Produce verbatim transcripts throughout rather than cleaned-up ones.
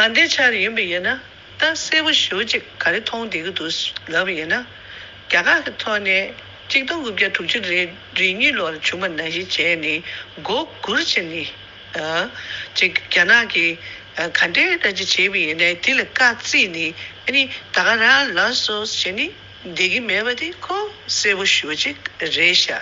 ད་ལྟའི་ཆར་ཡིན་པ་ཡིན་ན། ད་གསལ་པོ་ཞེ་པོ་ཅིག་ག་རེ་མཐོང་བསྡད་ཀྱི་འདུག་ལབ་པ་ཡིན་ན། རྒྱ་གར་གྱི་ཐོག་ནས་གཅིག་སྟོང་དགུ་བརྒྱ་དྲུག་ཅུ་རེ་རེ་གཉིས་ལོར་བྱུང་བ་ནང་བཞིན་བྱས་ནས་མགོ་སྒུར་བྱས་ནས། ཨ། ཅིག་རྒྱ་ནག་གིས་ཨ་ག་འདྲའི་འདྲ་ཅིག་བྱས་པ་ཡིན་ནའི་དེ་ལ་བཀའ་བརྩིས་ནས། ཨ་ནི་ད་ག་རང་ལགས་སོ་བྱས་ནས་བསྡད་ཀྱི་མེད་པ་དེ་ཁོ་གསལ་པོ་ཞེ་པོ་ཅིག་རེད་ཤག་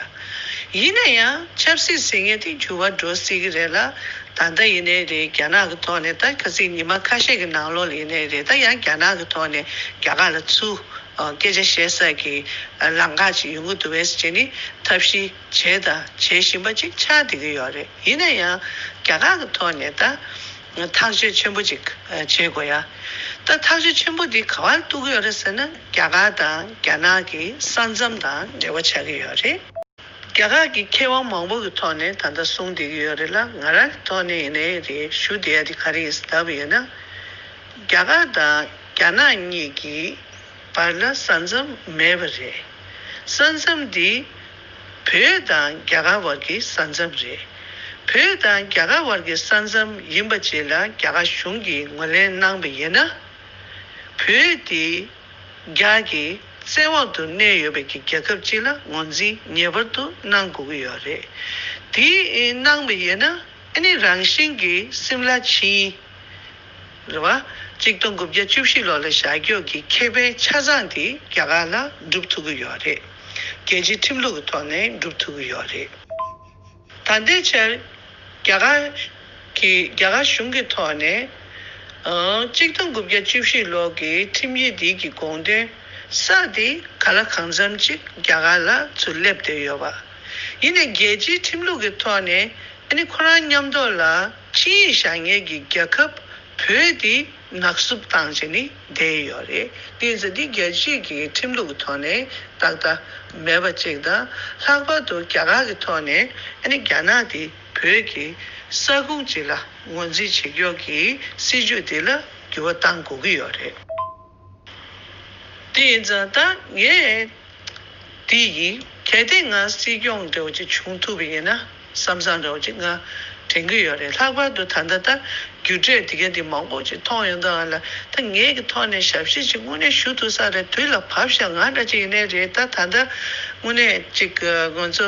ཡིན་ན་ཡང་ཆབ་སྲིད་ཟེར་མཁན་དེ་འགྱུར་བ་འགྲོ་སྲིད་ཀྱི་རེད་ལ། ད་ལྟ་ཡིན་ནའི་རེད། རྒྱ་ནག་གི་ཐོག་ནས་ད་གལ་སྲིད་ཉི་མ་ཁ་ཤས་ཀྱི་ནང་ལོགས་ལ་ཡིན་ནའི་རེད། ད་ཡང་རྒྱ་ནག་གི་ཐོག་ནས་རྒྱ་གར་ལ་ཚུར་ཨ་སྐད་ཆ་བཤད་ས་ཀྱི་ཨ་ལམ་ཁ་ཅིག་ཡོང་གི་འདུག་པས་ཟེར་ནས་ཐབས་ཤེས་བྱས་དང་བྱེད་བཞིན་པ་ཅིག་ཆགས་བསྡད་ཀྱི་ཡོད་རེད། ཡིན་ན་ཡང་རྒྱ་གར་གྱི་ཐོག་ནས་ད་ཐག་གཅོད་ཆེན་པོ་ཅིག་ཨ་བྱེད་དགོས་ཡ། ད་ཐག་གཅོད་ཆེན་པོ་འདི་ག་པར་གཏུག་གི་ཡོད་རེད་ཟེར་ན། རྒྱ་གར་དང་རྒྱ་ནག་གི་ས་མཚམས་དང་འབྲེལ་བ་ཆགས་ཀྱི་ཡོད་རེད། རྒྱ་གར་གྱི་མཁས་དབང་མང་པོ་གི་ཐོག་ནས་ད་ལྟ་གསུངས་བསྡད་ཀྱི་ཡོད་རེད་ལ། ང་རང་གི་ཐོག་ནས་ཡིན་ནའི་རེད། ཞུ་བསྡད་ཡ་དེ་ག་རེ་ཡིན་ཟེར་ལབ་པ་ཡིན་ན། རྒྱ་གར་དང་རྒྱ་ནག་གཉིས་ཀྱི་བར་ལ་ས་མཚམས་མེད་པ་རེད། ས་མཚམས་འདི་བོད་དང་རྒྱ་གར་བར་གྱི་ས་མཚམས་རེད། བོད་དང་རྒྱ་གར་བར་གྱི་ས་མཚམས་ཡིན་པ་ཅིག་ལ་རྒྱ་གར་གཞུང་གིས་ངོས་ལེན་གནང་པ་ཡིན་ན། བོད་དེ་རྒྱ་གིས་བཙན་འོག་ཏུ་གནས་ཡོད་པའི་གི་རྒྱལ་ཁབ་ཅིག་ལ་ངོས་འཛིན་ངེས་པར་དུ་གནང་དགོས་ཀྱི་ཡོད་རེད། དེ་གནང་པ་ཡིན་ན། ཨ་ནི་རང་བཞིན་གྱིས་སིམ་ལ་ཆིན་རེད་བ། གཅིག་སྟོང་དགུ་བརྒྱ་བཅུ་བཞི་ལོ་ལ་བཞག་རྒྱུ་གི་ཁེ་ཕན་ཆ་ཚང་དེ་རྒྱ་གར་ལ་སྒྲུབ་ཐུབ་ཀྱི་ཡོད་རེད། རྒྱལ་སྤྱིའི་ཁྲིམས་ལུགས་ཀྱི་ཐོག་ནས་སྒྲུབ་ཐུབ་ཀྱི་ཡོད་རེད། ད་ལྟའི་ཆར་རྒྱ་གར་གྱི་རྒྱ་གར་གཞུང་གི་ཐོག་ནས་ཨ་གཅིག་སྟོང་དགུ་བརྒྱ་བཅུ་བཞི་ལོ་གི་ཁྲིམས་ཡིག་འདི་གི་དགོངས་དོན་གསར་དེ་ག་ལ་གང་འཚམ་ཅིག་རྒྱ་གར་ལ་ཚུར་སླེབས་བསྡད་ཡོད་པ། ཡིན་ནའི་རྒྱལ་སྤྱིའི་ཁྲིམས་ལུགས་ཀྱི་ཐོག་ནས། ཨ་ནི་ཁོ་རང་མཉམ་དུ་ལ་ཆིངས་ཡིག་བཞག་མཁན་གྱི་རྒྱལ་ཁབ་བོད་འདི་ནག་བསུབ་བཏང་བྱས་ནས་བསྡད་ཡོད་རེད། དེ་ཚོ་འདི་རྒྱལ་སྤྱིའི་གི་ཁྲིམས་ལུགས་ཀྱི་ཐོག་ནས་ཏག་ཏག་མེད་པ་ཅིག་དང་། ལྷག་པར་དུ་རྒྱ་གར་གྱི་ཐོག་ནས། ཨ་ནི་རྒྱ་ནག་འདི་བོད་ཀྱི་ས་ཁོངས་ཅིག་ལ་ངོས་འཛིན་བྱེད་ཀྱོག་གི་སྲིད་ཇུས་འདི་ལ་འགྱུར་བ་གཏང་དགོས་ཀྱི་ཡོད་རེད། དེ་ཡིན་ཙང་ད་ངས་དེ་ཡིན། གལ་ཏེ་ང་སྲིད་སྐྱོང་འདྲ་བོ་ཅིག་བྱུང་ཐུབ་པ་ཡིན་ན་བསམ་བསམ་འདྲ་བོ་ཅིག་ང་དྲན་གྱི་ཡོད་རེད། ལྷག་པར་དུ་ད་ལྟ་ད་རྒྱུ་འབྲས་དེ་ག་དེ་མང་པོ་ཅིག་མཐོང་ཡོང་དུས་ལ། ད་ངེད་ཀྱི་ཐོག་ནས་ཞབས་ཕྱི་ཅིག་དངོས་གནས་ཞུ་ཐུབ་ས་རེད། དུས་ལ་བབ་ཤག་ང་འདྲ་ཅིག་ཡིན་ནའི་རེད། ད་ད་ལྟ་དངོས་གནས་ཅིག་ང་ཚོ་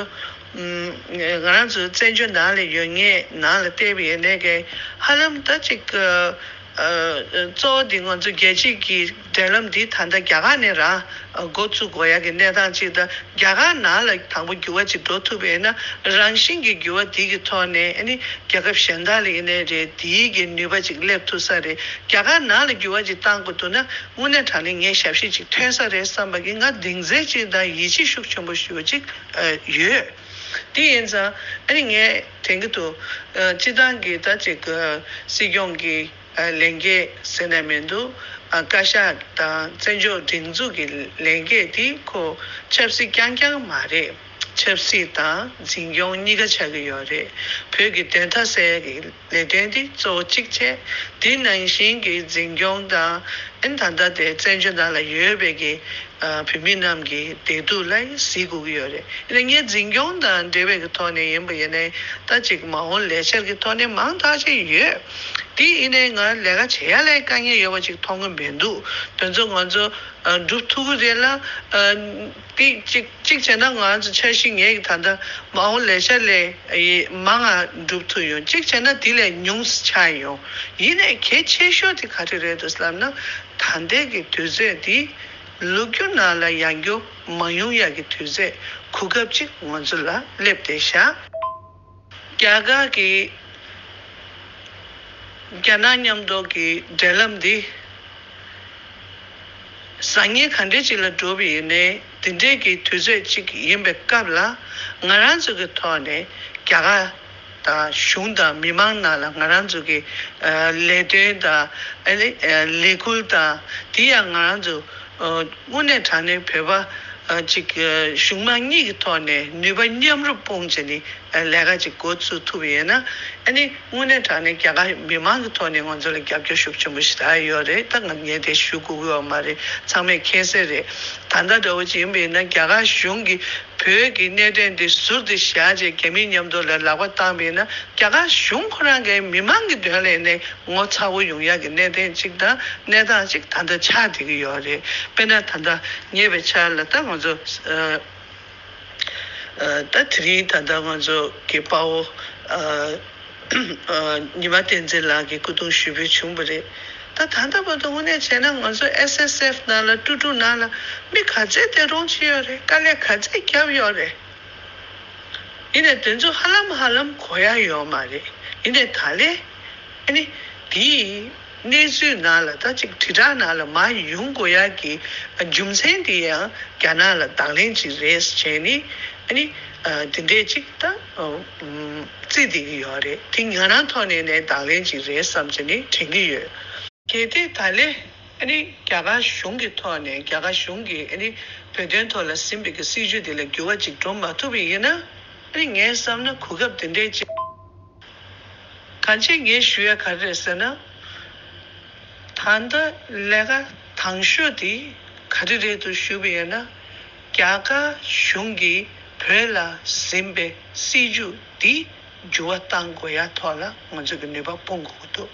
ང་རང་ཚོ་བཙན་བྱོལ་ནང་ལ་ཡོད་མཁན་ནང་ལ་བལྟས་པ་ཡིན་ནའི་གི་ཧ་ལམ་ད་ཅིག་གཙོ་བོ་འདི་ང་ཚོ་རྒྱལ་སྤྱིའི་གི་འབྲེལ་ལམ་འདི་ད་ལྟ་རྒྱ་གར་ནས་རང་འགོ་བཙུགས་དགོས་ཡ་གི་གནས་སྟངས་ཅིག་དང་། རྒྱ་གར་ནང་ལ་དང་པོ་འགྱུར་བ་ཅིག་འགྲོ་ཐུབ་པ་ཡིན་ན། རང་བཞིན་གྱི་འགྱུར་བ་འདི་གི་ཐོག་ནས་ཨ་ནི་རྒྱལ་ཁབ་གཞན་དག་ལ་ཡིན་ནའི་རེད། འདིའི་གི་ནུས་པ་ཅིག་སླེབས་ཐུབ་ས་རེད། རྒྱ་གར་ནང་ལ་འགྱུར་བ་ཅིག་བཏང་དགོས་འདུག་ན་དངོས་གནས་དྲང་གནས་ངས་ཞབས་ཕྱི་ཅིག་ཐོན་ས་རེད་བསམ་པ་གི་ང་གདེང་ཚོད་ཅིག་དང་ཡིད་ཆེས་ཤུགས་ཆེན་པོ་ཞེ་པོ་ཅིག་ཡོད། དེ་ཡིན་ཙང་ཨ་ནི་ངས་དྲན་གྱི་འདུག་ཨ་སྤྱི་བཏང་གི་ད་ཅིག་ཨ་སྲིད་སྐྱོང་གི་ཨ་ལས་འགན་ཟེར་ནས་མི་འདུག་ཨ་བཀའ་ཤག་དང་བཙན་བྱོལ་སྒྲིག་འཛུགས་ཀྱི་ལས་འགན་དེ་ཁོ་ཆབ་སྲིད་རྐྱང་རྐྱང་མ་རེད། ཆབ་སྲིད་དང་འཛིན་སྐྱོང་གཉིས་ཀ་ཆགས་ཀྱི་ཡོད་རེད། བོད་ཀྱི་བདེན་མཐའ་གསལ་ཡ་གི་ལས་དོན་དེ་གཙོ་བོ་གཅིག་བྱས། དེ་ནང་བཞིན་གྱི་འཛིན་སྐྱོང་དང་། ཨ་ནི་ད་ལྟ་དེ་བཙན་བྱོལ་ནང་ལ་ཡོད་པའི་གི་ཨ་བོད་མི་རྣམས་ཀྱི་བདེ་སྡུག་ལ་གཟིགས་དགོས་ཀྱི་ཡོད་རེད། ཡིན་ན་ངས་འཛིན་སྐྱོང་དང་འབྲེལ་བའི་གི་ཐོག་ནས་ཡིན་པ་ཡིན་ནའི་ད་ཅིག་མ་འོངས་ལས་འཆར་གྱི་ཐོག་ནས་མང་དག་ཅིག་ཡོད། དེ་ཡིན་ནའི་ང་ལས་ཀ་བྱེད་ཡ་ལ་དཀའ་ངལ་ཡོད་པ་ཅིག་མཐོང་གི་མི་འདུག་དེ་ཚོ་ང་ཚོ་ཨ་སྒྲུབ་ཐུབ་ཀྱི་རེད་ལ། ཨ་དེ་གཅིག་གཅིག་བྱས་ན་ང་ཚོ་འཆར་གཞི་ངེད་ཀྱི་ད་ལྟ་མ་འོངས་ལས་འཆར་ལས་ཨེ་མང་ང་སྒྲུབ་ཐུབ་ཡོང་། གཅིག་བྱས་ན་དེ་ལས་ཉུང་ཙམ་ཆགས་ཡོང་། ཡིན་ནའི་གལ་ཆེ་ཤོས་དེ་ག་རེ་རེད་འདུག་ལབ་ན། ད་ལྟའི་གི་དུས་ཚོད་འདི་ལོ་རྒྱུས་ནང་ལ་ཡང་བསྐྱར་མ་ཡོང་ཡ་གི་དུས་ཚོད་གོ་སྐབས་ཅིག་ང་ཚོ་ལ་སླེབས་བསྡད་ཤག་རྒྱ་གར་གྱི་རྒྱ་ནག་མཉམ་དུ་གི་འབྲེལ་ལམ་འདི་བཟང་ངན་ག་འདྲ་ཅིག་ལ་འགྲོ་བ་ཡིན་ནའི་འདི་འདྲའི་གི་དུས་ཚོད་ཅིག་ཡིན་པའི་སྐབས་ལ། ང་རང་ཚོ་གི་ཐོག་ནས་རྒྱ་གར་དང་གཞུང་དང་མི་མང་ནང་ལ་ང་རང་ཚོ་གི་ཨ་ལས་དོན་དང་ཨ་ནི་ཨ་ལས་འགུལ་དང་། དེ་ཡང་ང་རང་ཚོ་ཨ་དངོས་གནས་དྲང་གནས་བོད་པ་ཨ་ཅིག་ཨ་གཞུང་མང་གཉིས་ཀྱི་ཐོག་ནས་ནུས་པ་མཉམ་རུབ་སྤུངས་བྱས་ནས་ ལས་ཀ་ཅིག་འགོ་བཙུགས་ཐུབ་པ་ཡིན་ན། ཨ་ནི་དངོས་གནས་དྲང་གནས་རྒྱ་གར་མི་མང་གི་ཐོག་ནས་ང་ཚོ་ལ་རྒྱབ་སྐྱོར་ཤུགས་ཆེན་པོ་ཞིག་ད་ཡོད་རེད། ད་ང་ངས་དེ་ཞུ་དགོས་ཀྱི་ཡོད་མ་རེད། ཚང་མས་མཁྱེན་གསལ་རེད། ད་ལྟ་འདྲ་བོ་ཅིག་ཡིན་པ་ཡིན་ན། རྒྱ་གར་གཞུང་གིས་བོད་ཀྱི་གནད་དོན་འདི་ཟུར་དུ་བཞག་བྱས་རྒྱ་མི་མཉམ་དུ་ལ་ལག་པ་བཏང་པ་ཡིན་ན། རྒྱ་གར་གཞུང་ཁོ་རང་གིས་མི་མང་གི་དོན་ལ་ནས་ངོ་ཚ་བོ་ཡོང་ཡག་གི་གནད་དོན་ཅིག་དང་གནས་སྟངས་ཅིག་ད་ལྟ་ཆགས་བསྡད་ཀྱི་ཡོད་རེད། དཔེར་ན་ད་ལྟ་ཉེ་བའི་ཆར་ལ་ད་ང་ཚོ་ཨ། ཨ། ད་དེ་རིང་ད་ལྟ་ང་ཚོ་གི་དཔའ་བོ་ཨ་ཨ་ཉི་མ་བསྟན་འཛིན་ལགས་ཀྱི་སྐུ་གདུང་ཞུ་འབུལ་བྱུང་བ་རེད། ད་ད་ལྟ་བར་དུ་དངོས་གནས་བྱས་ན་ང་ཚོ་ཨེས་ཨེས་ཨེཕ་ནང་ལ་ཀྲུ་ཀྲུ་ནང་ལ་མི་ག་ཚད་འདས་གྲོངས་བྱས་ཡོད་རེད། དཀའ་ལས་ག་ཚད་བརྒྱབ་ཡོད་རེད། ཡིན་ནའི་དེ་ཚོ་ཧ་ལམ་ཧ་ལམ་གོ་ཡ་ཡོད་མ་རེད། ཡིན་ནའི་ད་ལན་ཨ་ནི་དེའི་གནས་ཚུལ་ནང་ལ་ད་ཅིག་དྲིལ་བསྒྲགས་ནང་ལ་མར་ཡོང་དགོས་ཡ་གི་རྒྱུ་མཚན་དེ་ཡང་རྒྱ་ནག་ལ་དང་ལེན་ཅིག་རེད་བྱས་ནས། ཨ་ནི་ཨ་དེ་འདྲས་ཅིག་ད་ཨ་ཨུམ་བརྩིས་བསྡད་ཀྱི་ཡོད་རེད། དེ་ང་རང་ཐོག་ནས་ནས་དང་ལེན་ཅིག་རེད་བསམ་བྱས་ནས་དྲན་གྱི་ཡོད། གལ་ཏེ་ད་ལན་ཨ་ནི་རྒྱ་གར་གཞུང་གི་ཐོག་ནས་རྒྱ་གར་གཞུང་གིས་ཨ་ནི་བོད་དོན་ཐོག་ལ་ཟིན་པའི་གི་སྲིད་ཇུས་དེ་ལ་འགྱུར་བ་ཅིག་འགྲོ་མ་ཐུབ་པ་ཡིན་ན། ཨ་ནི་ངས་བསམ་ན་གོ་སྐབས་དེ་འདྲས་ཅིག་གང་ཅི་ངས་ཞུ་ཡ་ག་རེ་རེད་ཟེར་ན། ད་ལྟ་ལས་ཀ་དང་ཤོས་དེ་ག་རེ་རེད་འདུག་ཞུས་པ་ཡིན་ན། རྒྱ་གར་གཞུང་གིས་བོད་ལ་ཟིན་པའི་སྲིད་ཇུས་འདི་འགྱུར་བ་གཏང་དགོས་ཡ་ཐོག་ལ་ང་ཚོ་གི་ནུས་པ་སྤུངས་དགོས་ཀྱི་འདུག